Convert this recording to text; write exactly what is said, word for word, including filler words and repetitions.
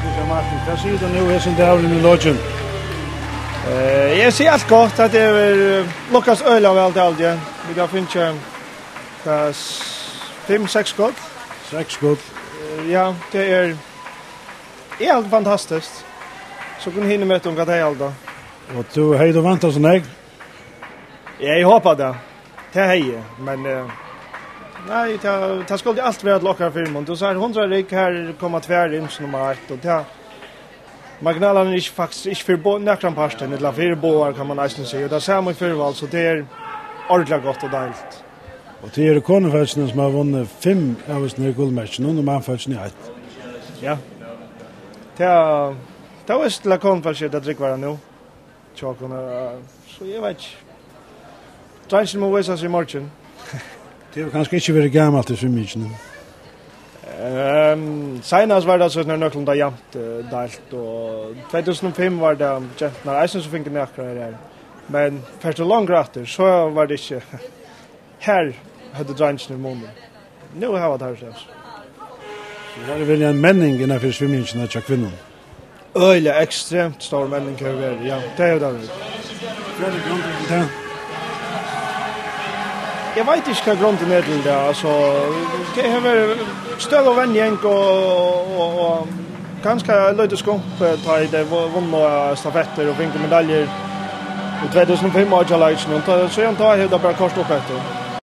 Kristján Martin, hvat sigur tú nú, hesin dagurin er lokin? Eh, eg sigi alt gott, at tað er, eh, lukkast øgiliga væl til alt, ja. Vit hava fingið, hvat, s-, fimm, seks skot? Seks skot. Eh, ja, tað er, er heilt fantastiskt. So kunnu hini meta um, hvat tey halda. Og tú, hevði tú væntað so nógv? Ja, eg hopi tað. Tað hevði eg, men, eh, nei, tað, tað skuldi alt vera til okkara fyrimun. Tú sært hundrað rygg, her koma tvær inn sum nummar eitt, og tað, marginalarnir eru ikki, faktiskt ikki fyri bo-, nakran partin, ella fyri báðar, kann man eisini siga. Og tað sama í fyrra val, so tað er ordiliga gott og deiligt. Og tað eru konufólkini, sum hava vunnið fimm av hesum her gullmerkjunum, og mannfólkini eitt. Ja. Tað, tað er vist til, at konufólk eru tað drúgvara nú. Hjá okkum, eh, so eg veit ikki. Dreingirnir mugu vísa seg í morgin. Tað hevur kanska ikki verið gamalt í svimjingini. Ehm, seinast var tað so nær nøkulunda javnt, eh, deilt, og tvey túsund og fimm var tað genturnar eisini, sum fingu nakrar her. Men fert tú longur aftur, so var tað ikki. Her høvdu dreingirnir munin. Nú hava teir seg. So her er verið ein menning innanfyri svimjingina hjá kvinnum. Øgiliga ekstremt stór menning hevur verið, ja, tað hevur tað verið. Hvat er grundin til tað? Eg veit ikki, hvat grundin er til tað, altso, tað hevur verið støðug venjing og, og, og kanska eitt lítið skump, eh, tá ið tey vu-, vunnu, eh, stafettir og fingu medaljur í tvey túsund og fimm Oyggjaleikirnar, tá, síðan tá hevur tað bara koyrt upp eftir.